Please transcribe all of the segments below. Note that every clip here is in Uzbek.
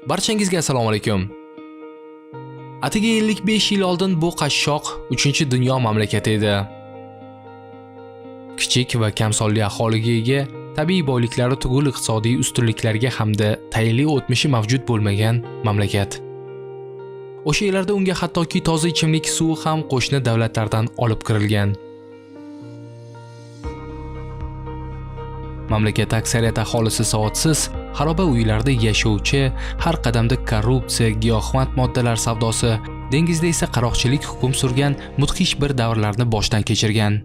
Barchangizga assalomu alaykum. Atigi 55 yil oldin bu qashshoq 3-dunyo mamlakati edi. Kichik va kam sonli aholiga ega, tabiiy boyliklari tugul iqtisodiy ustunliklarga hamda tayinli o'tmishi mavjud bo'lmagan mamlakat. O'sha yillarda unga hattoki toza ichimlik suvi ham qo'shni davlatlardan olib kirilgan. Mamlakat aksariyat aholisi savodsiz, xaroba uylarda yashovchi, har qadamda korrupsiya, giyohvand moddalar savdosi, dengizda esa qaroqchilik hukm surgan mudhish bir davrlarni boshdan kechirgan.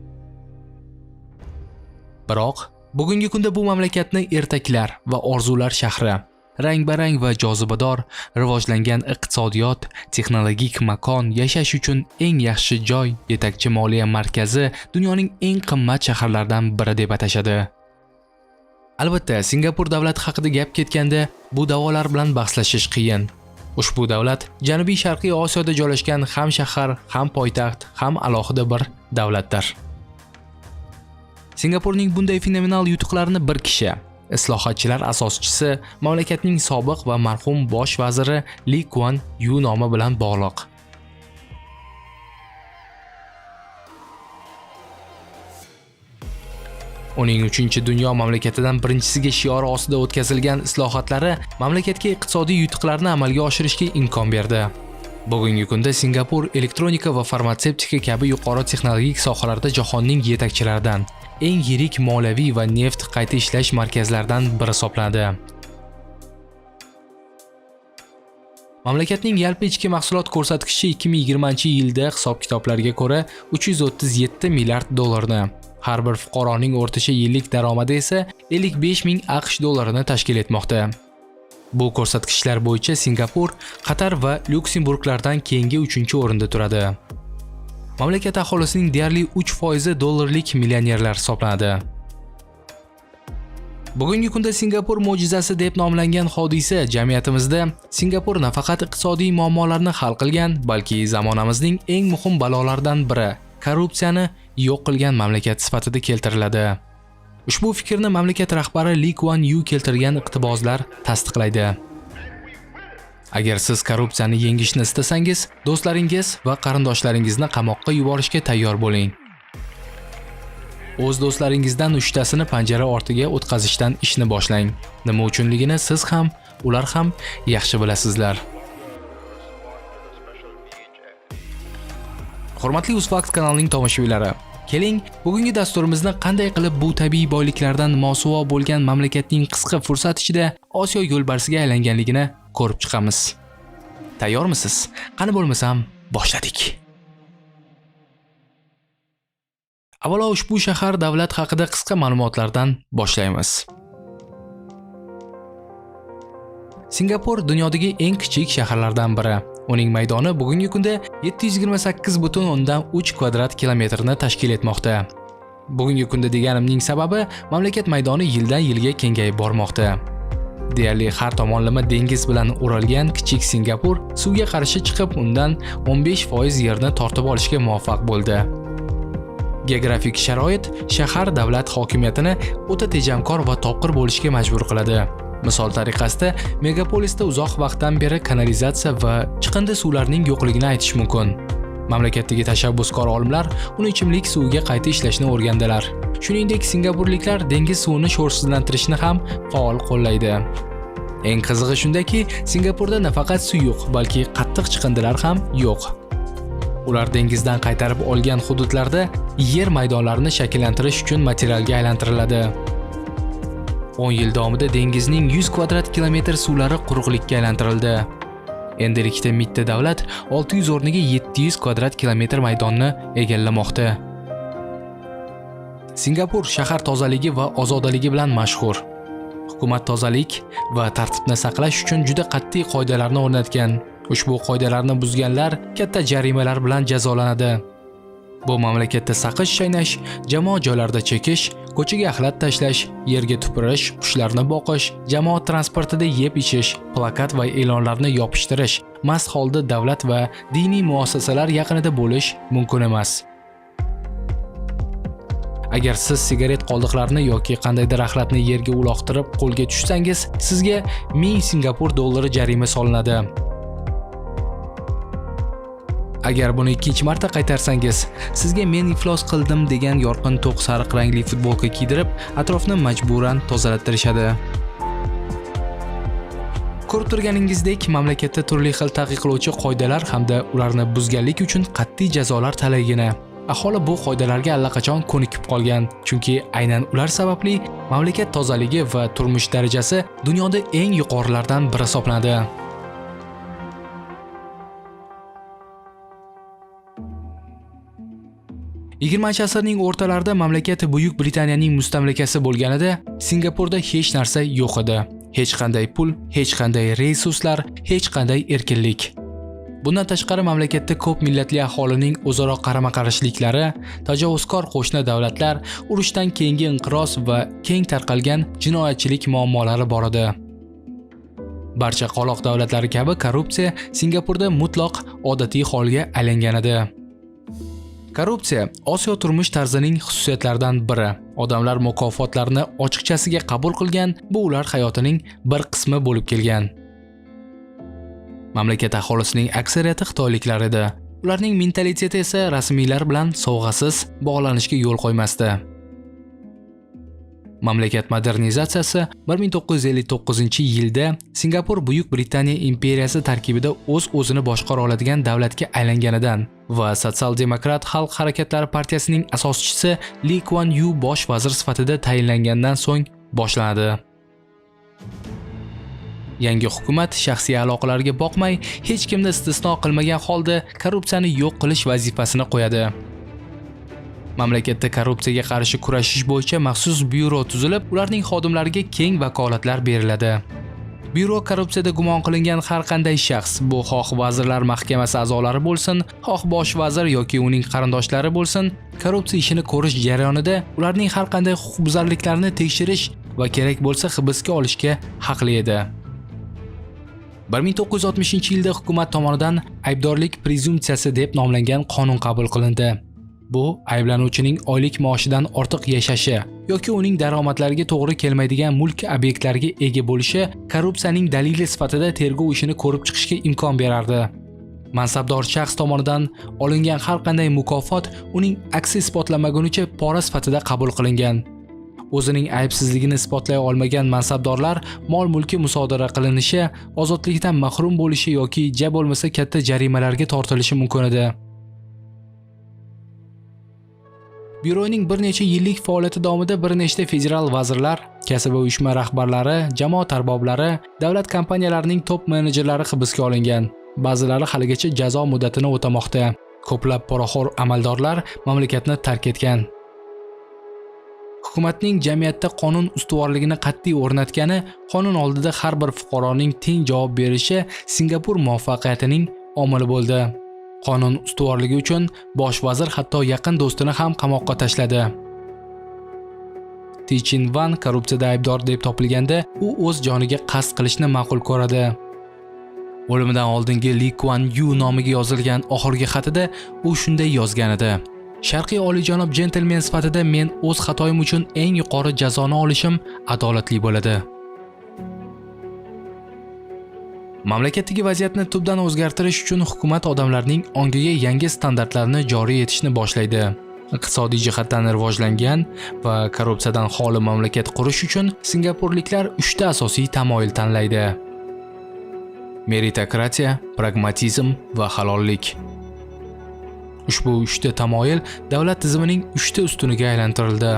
Biroq bugungi kunda bu mamlakatni ertaklar va orzular shahri, rang-barang va jozibador, rivojlangan iqtisodiyot, texnologik makon, yashash uchun eng yaxshi joy, yetakchi moliya markazi, dunyoning eng qimmat shaharlaridan biri deb atashadi. Albatta, Singapur davlati haqida gap ketganda bu da'volar bilan bahslashish qiyin. Ushbu davlat Janubiy Sharqiy Osiyoda joylashgan ham shahar, ham poytaxt, ham alohida bir davlatdir. Singapurning bunday fenomenal yutuqlarini bir kishi, islohotchilar asoschisi, mamlakatning sobiq va marhum bosh vaziri Li Kuan Yu nomi bilan bog'liq. Uning 3-dunyo mamlakatidan birinchisiga shiori ostida o'tkazilgan islohotlari mamlakatga iqtisodiy yutuqlarni amalga oshirishga imkon berdi. Bugungi kunda Singapur elektronika va farmatsevtika kabi yuqori texnologik sohalarda jahonning yetakchilaridan, eng yirik moliyaviy va neft qayta ishlash markazlaridan biri hisoblanadi. Mamlakatning yalpi ichki mahsulot ko'rsatkichi 2020-yilda hisob-kitoblarga ko'ra 337 milliard dollarni, har bir fuqaroning o'rtacha yillik daromadi esa 55 ming AQSh dollarini tashkil etmoqda. Bu ko'rsatkichlar bo'yicha Singapur, Qatar va Lyuksemburglardan keyingi 3-o'rinda turadi. Mamlakat aholisining deyarli 3% dollarlik millionerlar hisoblanadi. Bugungi kunda Singapur mo'jizasi deb nomlangan hodisa jamiyatimizda Singapur nafaqat iqtisodiy muammolarni hal qilgan, balki zamonamizning eng muhim balolaridan biri korrupsiyani yo'q qilgan mamlakat sifatida keltiriladi. Ushbu fikrni mamlakat rahbari Li Kuan Yu keltirgan iqtiboslar tasdiqlaydi. Agar siz korrupsiyani yengishni istasangiz, do'stlaringiz va qarindoshlaringizni qamoqqa yuborishga tayyor bo'ling. O'z do'stlaringizdan 3 tasini panjara ortiga o'tkazishdan ishni boshlang. Nima uchunligini siz ham, ular ham yaxshi bilasizlar. Hurmatli UzFakt kanalining tomoshabinlari, keling, bugungi dasturimizni qanday qilib bu tabiiy boyliklardan mosuvo bo'lgan mamlakatning qisqa fursat ichida Osiyo yo'lbarsiga aylanganligini ko'rib chiqamiz. Tayyormisiz? Qani bo'lmasam, boshladik. Avvalo ushbu shahar davlat haqida qisqa ma'lumotlardan boshlaymiz. Singapur dunyodagi eng kichik shaharlardan biri. Uning maydoni bugungi kunda 728,3 kvadrat kilometrni tashkil etmoqda. Bugungi kunda deganimning sababi mamlakat maydoni yildan yilga kengayib bormoqda. Deyarli har tomonlama dengiz bilan o'ralgan kichik Singapur suvga qarshi chiqib, undan 15% yerni tortib olishga muvaffaq bo'ldi. Geografik sharoit shahar davlat hokimiyatini o'ta tejamkor va topqir bo'lishga majbur qiladi. Misol tariqasida megapolisda uzoq vaqtdan beri kanalizatsiya va chiqindi suvlarning yo'qligini aytish mumkin. Mamlakatdagi tashabbuskor olimlar uni ichimlik suviga qayta ishlashni o'rgandilar. Shuningdek, singapurliklar dengiz suvini sho'rsizlantirishni ham faol qo'llaydi. Eng qizig'i shundaki, Singapurda nafaqat suyuq, balki qattiq chiqindilar ham yo'q. Ular dengizdan qaytarib olgan hududlarda yer maydonlarini shakllantirish uchun materialga aylantiriladi. 10 yil davomida dengizning 100 kvadrat kilometr suvlari quruqlikka aylantirildi. Endilikda mitti davlat 600 o'rniga 700 kvadrat kilometr maydonni egallamoqda. Singapur shahar tozaligi va ozodaligi bilan mashhur. Hukumat tozalik va tartibni saqlash uchun juda qat'iy qoidalarni o'rnatgan. Ushbu qoidalarni buzganlar katta jarimalar bilan jazolanadi. Bu mamlakatda saqich chaynash, jamoat joylarida chekish, ko'chaga axlat tashlash, yerga tupurish, qushlarni boqish, jamoat transportida yeb ichish, plakat va e'lonlarni yopishtirish, mast holda davlat va diniy muassasalar yaqinida bo'lish mumkin emas. Agar siz sigaret qoldiqlarini yoki qandaydir axlatni yerga uloqtirib qo'lga tushsangiz, sizga 1000 Singapur dollari jarima solinadi. Agar buni ikkinchi marta qaytarsangiz, sizga "Men iflos qildim" degan yorqin to'q sariq rangli futbolka kiydirib, atrofni majburan tozalattirishadi. Ko'rib turganingizdek, mamlakatda turli xil taqiqlovchi qoidalar hamda ularni buzganlik uchun qat'iy jazolar talaygina. Aholi bu qoidalarga allaqachon ko'nikib qolgan, chunki aynan ular sababli mamlakat tozaligi va turmush darajasi dunyoda eng yuqorilardan biri hisoblanadi. 20-asrning o'rtalarida mamlakat Buyuk Britaniyaning mustamlakasi bo'lganida Singapurda hech narsa yo'q edi. Hech qanday pul, hech qanday resurslar, hech qanday erkinlik. Bundan tashqari mamlakatda ko'p millatli aholining o'zaro qarama-qarshiliklari, tajovuzkor qo'shni davlatlar, urushdan keyingi inqiroz va keng tarqalgan jinoyatchilik muammolari bor edi. Barcha qoloq davlatlari kabi korrupsiya Singapurda mutlaq odatiy holga aylangan edi. Korrupsiya Osiyo turmush tarzining xususiyatlaridan biri. Odamlar mukofotlarni ochiqchasiga qabul qilgan, bu ular hayotining bir qismi bo'lib kelgan. Mamlakat aholisining aksariyati xitoyliklar edi. Ularning mentaliteti esa rasmiylar bilan sovg'asiz bog'lanishga yo'l qo'ymasdi. Mamlakat modernizatsiyasi 1959-yilda Singapur Buyuk Britaniya imperiyasi tarkibida o'z-o'zini boshqara oladigan davlatga aylanganidan va Sotsial-demokrat xalq harakatlari partiyasining asoschisi Li Kuan Yu bosh vazir sifatida tayinlangandan so'ng boshlanadi. Yangi hukumat shaxsiy aloqalarga boqmay, hech kimni istisno qilmagan holda korrupsiyani yo'q qilish vazifasini qo'yadi. Mamlakatda korrupsiyaga qarshi kurashish bo'yicha maxsus byuro tuzilib, ularning xodimlariga keng vakolatlar beriladi. Byuro korrupsiyada gumon qilingan har qanday shaxs, bu xoh vazirlar mahkamasi a'zolari bo'lsin, xoh bosh vazir yoki uning qarindoshlari bo'lsin, korrupsiya ishini ko'rish jarayonida ularning har qanday huquqbuzarliklarini tekshirish va kerak bo'lsa hibsga olishga haqli edi. 1960-yilda hukumat tomonidan aybdorlik prezumpsiyasi deb nomlangan qonun qabul qilindi. Bu ayblanuvchining oylik maoshidan ortiq yashashi yoki uning daromadlariga to'g'ri kelmaydigan mulk obyektlariga ega bo'lishi korrupsiyaning dalili sifatida tergov ishini ko'rib chiqishga imkon berardi. Mansabdor shaxs tomonidan olingan har qanday mukofot uning aksi isbotlanmagunicha pora sifatida qabul qilingan. O'zining aybsizligini isbotlay olmagan mansabdorlar mol-mulki musodara qilinishi, ozodlikdan mahrum bo'lishi yoki ja bo'lmasa katta jarimalarga tortilishi mumkin edi. Byuroning bir necha yillik faoliyati davomida bir nechta federal vazirlar, kasaba uyushma rahbarlari, jamoat arboblari, davlat kompaniyalarining top menejerlari hibsga olingan. Ba'zilari haligacha jazo muddatini o'tamoqda. Ko'plab poraxo'r amaldorlar mamlakatni tark etgan. Hukumatning jamiyatda qonun ustuvorligini qat'iy o'rnatgani, qonun oldida har bir fuqaroning teng javob berishi Singapur muvaffaqiyatining omili bo'ldi. Qonun ustuvorligi uchun bosh vazir hatto yaqin do'stini ham qamoqqa tashladi. Ti Chin Van korrupsiyada aybdor deb topilganda, u o'z joniga qasd qilishni ma'qul ko'radi. O'limidan oldingi Li Kuan Yu nomiga yozilgan oxirgi xatida u shunday yozgan edi: Sharqiy oliyjanob jentelmen sifatida men o'z xatoyim uchun eng yuqori jazoni olishim adolatli bo'ladi. Mamlakatdagi vaziyatni tubdan o'zgartirish uchun hukumat odamlarning ongiga yangi standartlarni joriy etishni boshlaydi. Iqtisodiy jihatdan rivojlangan va korrupsiyadan xoli mamlakat qurish uchun singapurliklar 3 ta asosiy tamoyil tanlaydi: meritokratiya, pragmatizm va halollik. Ushbu 3 ta tamoyil davlat tizimining 3 ta ustuniga aylantirildi.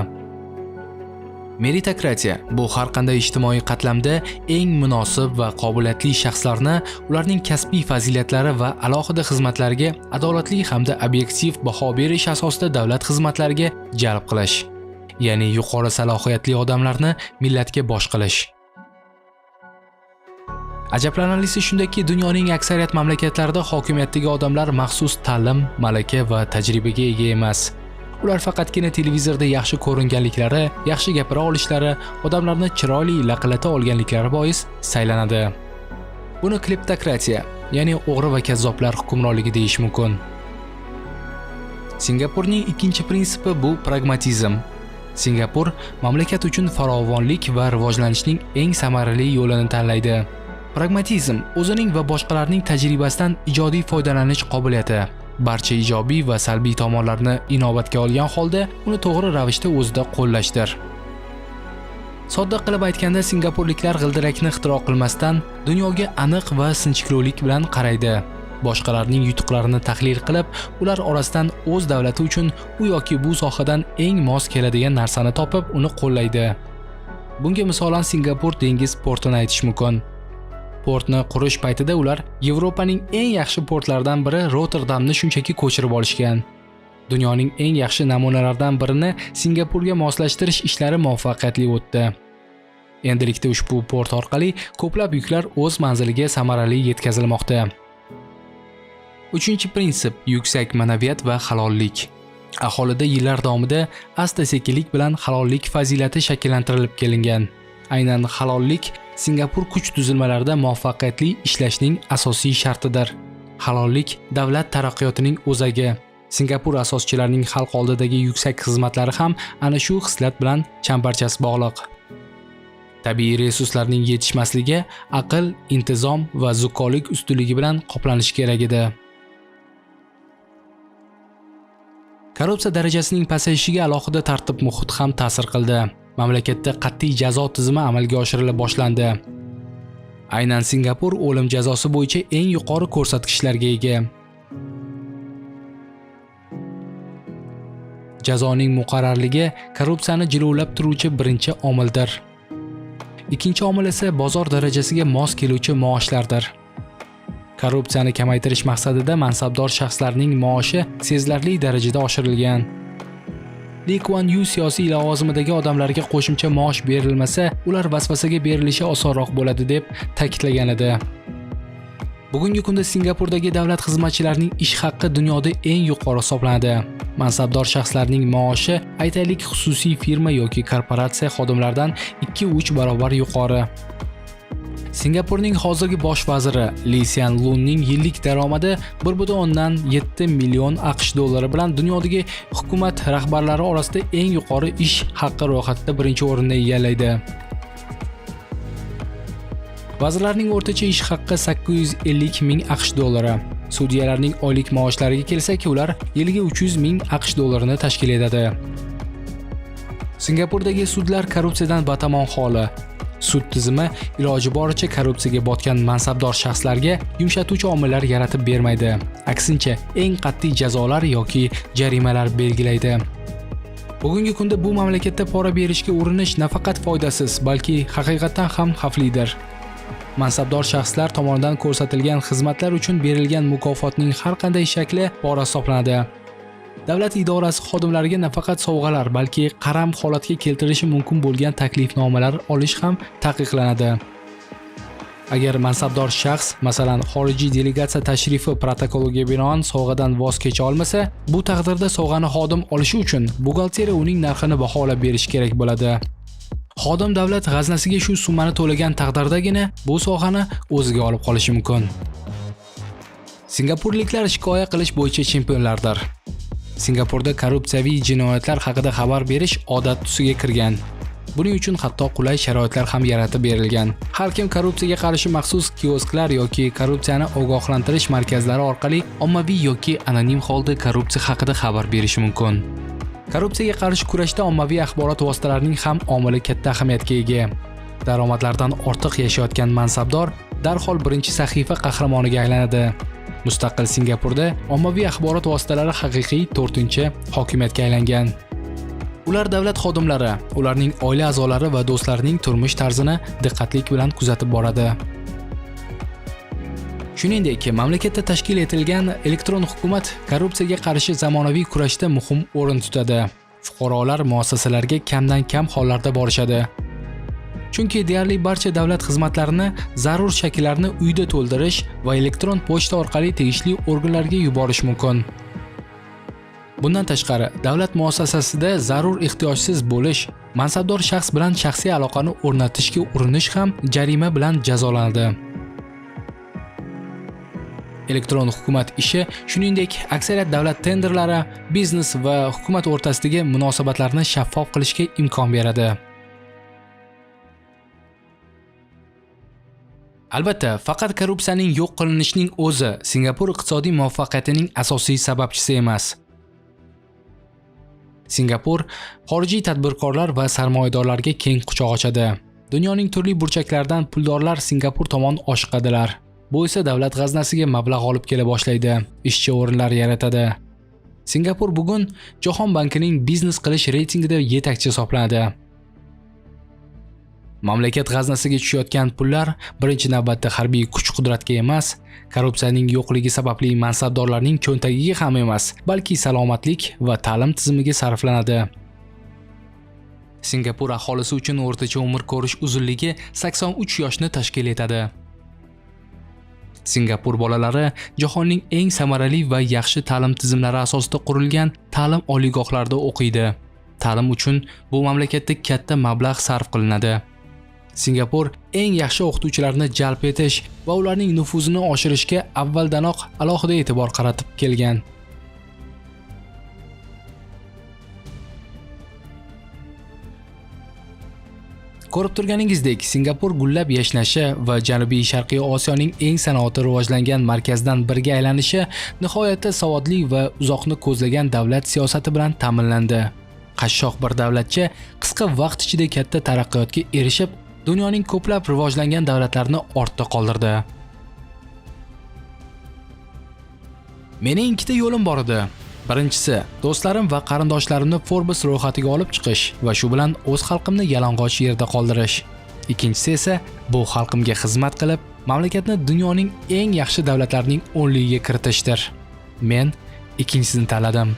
Meritokratiya bu har qanday ijtimoiy qatlamda eng munosib va qobiliyatli shaxslarni ularning kasbiy fazilatlari va alohida xizmatlariga adolatli hamda obyektiv baho berish asosida davlat xizmatlariga jalb qilish, ya'ni yuqori salohiyatli odamlarni millatga bosh qilish. Ajablanarlisi shundaki, dunyoning aksariyat mamlakatlarida hokimiyatdagi odamlar maxsus ta'lim, malaka va tajribaga ega emas. Ular faqatgina televizorda yaxshi ko'ringanliklari, yaxshi gapira olishlari, odamlarni chiroyli laqillata olganliklari bois saylanadi. Buni kleptokratiya, ya'ni o'g'ri va kazzoblar hukmronligi deyish mumkin. Singapurning ikkinchi prinsipi bu pragmatizm. Singapur mamlakat uchun farovonlik va rivojlanishning eng samarali yo'lini tanlaydi. Pragmatizm o'zining va boshqalarning tajribasidan ijodiy foydalanish qobiliyati. Barcha ijobiy va salbiy tomonlarni inobatga olgan holda uni to'g'ri ravishda o'zida qo'llashdir. Sodda qilib aytganda, singapurliklar g'ildirakni ixtiro qilmasdan dunyoga aniq va sinchkovlik bilan qaraydi. Boshqalarning yutuqlarini tahlil qilib, ular orasidan o'z davlati uchun u yoki bu sohadan eng mos keladigan narsani topib, uni qo'llaydi. Bunga misolan Singapur dengiz portini aytish mumkin. Portni qurish paytida ular Yevropaning eng yaxshi portlaridan biri Rotterdamni shunchaki ko'chirib olishgan. Dunyoning eng yaxshi namunalaridan birini Singapurga moslashtirish ishlari muvaffaqiyatli o'tdi. Endilikda ushbu port orqali ko'plab yuklar o'z manziliga samarali yetkazilmoqda. Uchinchi prinsip yuksak ma'naviyat va halollik. Aholida yillar davomida asta-sekinlik bilan halollik fazilati shakllantirilib kelingan. Aynan halollik Singapur kuch tuzilmalarida muvaffaqiyatli ishlashning asosiy shartidir. Halollik davlat taraqqiyotining o'zagi. Singapur asoschilarining xalq oldidagi yuksak xizmatlari ham ana shu xislat bilan chambarchas bog'liq. Tabiiy resurslarning yetishmasligi aql, intizom va zukkolik ustunligi bilan qoplanishi kerak edi. Korrupsiya darajasining pasayishiga alohida tartib muhit ham ta'sir qildi. Mamlakatda qat'iy jazo tizimi amalga oshirila boshlandi. Aynan Singapur o'lim jazosi bo'yicha eng yuqori ko'rsatkichlarga ega. Jazoning muqarrarligi korrupsiyani jilovlab turuvchi birinchi omildir. Ikkinchi omil esa bozor darajasiga mos keluvchi maoshlardir. Korrupsiyani kamaytirish maqsadida mansabdor shaxslarning maoshi sezilarli darajada oshirilgan. Li Kuan Yu siyosiy lavozimidagi odamlarga qo'shimcha maosh berilmasa, ular vasvasaga berilishi osonroq bo'ladi deb ta'kidlagan edi. Bugungi kunda Singapurdagi davlat xizmatchilarining ish haqqi dunyoda eng yuqori hisoblanadi. Mansabdor shaxslarning maoshi, aytaylik, xususiy firma yoki korporatsiya xodimlaridan 2-3 barobar yuqori. Singapurning hozirgi bosh vaziri Li Sian Lunning yillik daromadi 1.7 million AQSh dollari bilan dunyodagi hukumat rahbarlari orasida eng yuqori ish haqqi ro'yxatida birinchi o'rinni egallaydi. Vazirlarning o'rtacha ish haqqi 850 ming AQSh dollari. Sudyalarning oylik maoshlariga kelsak, ular yiliga 300 ming AQSh dollarini tashkil etadi. Singapurdagi sudlar korrupsiyadan batamon xoli. Sud tizimi iloji boricha korrupsiyaga botgan mansabdor shaxslarga yumshatuvchi omillar yaratib bermaydi. Aksincha, eng qat'iy jazolar yoki jarimalar belgilaydi. Bugungi kunda bu mamlakatda pora berishga urinish nafaqat foydasiz, balki haqiqatan ham xavflidir. Mansabdor shaxslar tomonidan ko'rsatilgan xizmatlar uchun berilgan mukofotning har qanday shakli pora hisoblanadi. Davlat idorasi xodimlariga nafaqat sovg'alar, balki qaram holatga keltirishi mumkin bo'lgan taklifnomalar olish ham taqiqlanadi. Agar mansabdor shaxs, masalan, xorijiy delegatsiya tashrifi protokoliga binoan sovg'adan voz kecha olmasa, bu taqdirda sovg'ani xodim olishi uchun buxgalteriya uning narxini baholab berishi kerak bo'ladi. Xodim davlat g'aznasiga shu summani to'lagan taqdirdagina bu sovg'ani o'ziga olib qolishi mumkin. Singapurliklar shikoyat qilish bo'yicha chempionlardir. Singapurda korrupsiyaviy jinoyatlar haqida xabar berish odat tusiga kirgan. Buning uchun hatto qulay sharoitlar ham yaratib berilgan. Har kim korrupsiyaga qarshi maxsus kiosklar yoki korrupsiyani ogohlantirish markazlari orqali ommaviy yoki anonim holda korrupsiya haqida xabar berishi mumkin. Korrupsiyaga qarshi kurashda ommaviy axborot vositalarining ham omili katta ahamiyatga ega. Daromadlardan ortiq yashayotgan mansabdor darhol birinchi sahifa qahramoniga aylanadi. Mustaqil Singapurda ommaviy axborot vositalari haqiqiy 4-chi hokimiyatga aylangan. Ular davlat xodimlari, ularning oila a'zolari va do'stlarining turmush tarzini diqqatlik bilan kuzatib boradi. Shuningdek, mamlakatda tashkil etilgan elektron hukumat korrupsiyaga qarshi zamonaviy kurashda muhim o'rin tutadi. Fuqarolar muassasalarga kamdan-kam hollarda borishadi. Chunki deyarli barcha davlat xizmatlarini zarur shakllarni uyda to'ldirish va elektron pochta orqali tegishli organlarga yuborish mumkin. Bundan tashqari, davlat muassasasida zarur ehtiyojsiz bo'lish, mansabdor shaxs bilan shaxsiy aloqani o'rnatishga urinish ham jarima bilan jazolanadi. Elektron hukumat ishi, shuningdek, aksariyat davlat tenderlari biznes va hukumat o'rtasidagi munosabatlarni shaffof qilishga imkon beradi. Albatta, faqat korrupsiyaning yo'q qilinishining o'zi Singapur iqtisodiy muvaffaqiyatining asosiy sababchisi emas. Singapur xorijiy tadbirkorlar va sarmoyadorlarga keng quchoq ochadi. Dunyoning turli burchaklaridan puldorlar Singapur tomon oshiqadilar. Bu esa davlat g'aznasiga mablag' olib kela boshlaydi, ishchi o'rinlari yaratadi. Singapur bugun Jahon bankining biznes qilish reytingida yetakchi hisoblanadi. Mamlakat g'aznasiga tushayotgan pullar birinchi navbatda harbiy kuch-qudratga emas, korrupsiyaning yo'qligi sababli mansabdorlarning cho'ntagiga ham emas, balki salomatlik va ta'lim tizimiga sarflanadi. Singapur aholisi uchun o'rtacha umr ko'rish uzunligi 83 yoshni tashkil etadi. Singapur bolalari jahonning eng samarali va yaxshi ta'lim tizimlari asosida qurilgan ta'lim oliygohlarida o'qiydi. Ta'lim uchun bu mamlakatda katta mablag' sarf qilinadi. Singapur eng yaxshi o'qituvchilarni jalb etish va ularning nufuzini oshirishga avvaldanoq alohida e'tibor qaratib kelgan. Ko'rib turganingizdek, Singapur gullab yashnashi va Janubiy Sharqiy Osiyoning eng sanoati rivojlangan markazidan biriga aylanishi nihoyatda savodli va uzoqni ko'zlagan davlat siyosati bilan ta'minlandi. Qashshoq bir davlatcha qisqa vaqt ichida katta taraqqiyotga erishib, dunyoning ko'plab rivojlangan davlatlarini ortda qoldirdi. Mening ikkita yo'lim bor edi. Birinchisi, do'stlarim va qarindoshlarimni Forbes ro'yxatiga olib chiqish va shu bilan o'z xalqimni yalang'och yerda qoldirish. Ikkinchisi esa, bu xalqimga xizmat qilib, mamlakatni dunyoning eng yaxshi davlatlarining o'nligiga kiritishdir. Men ikkinchisini tanladim.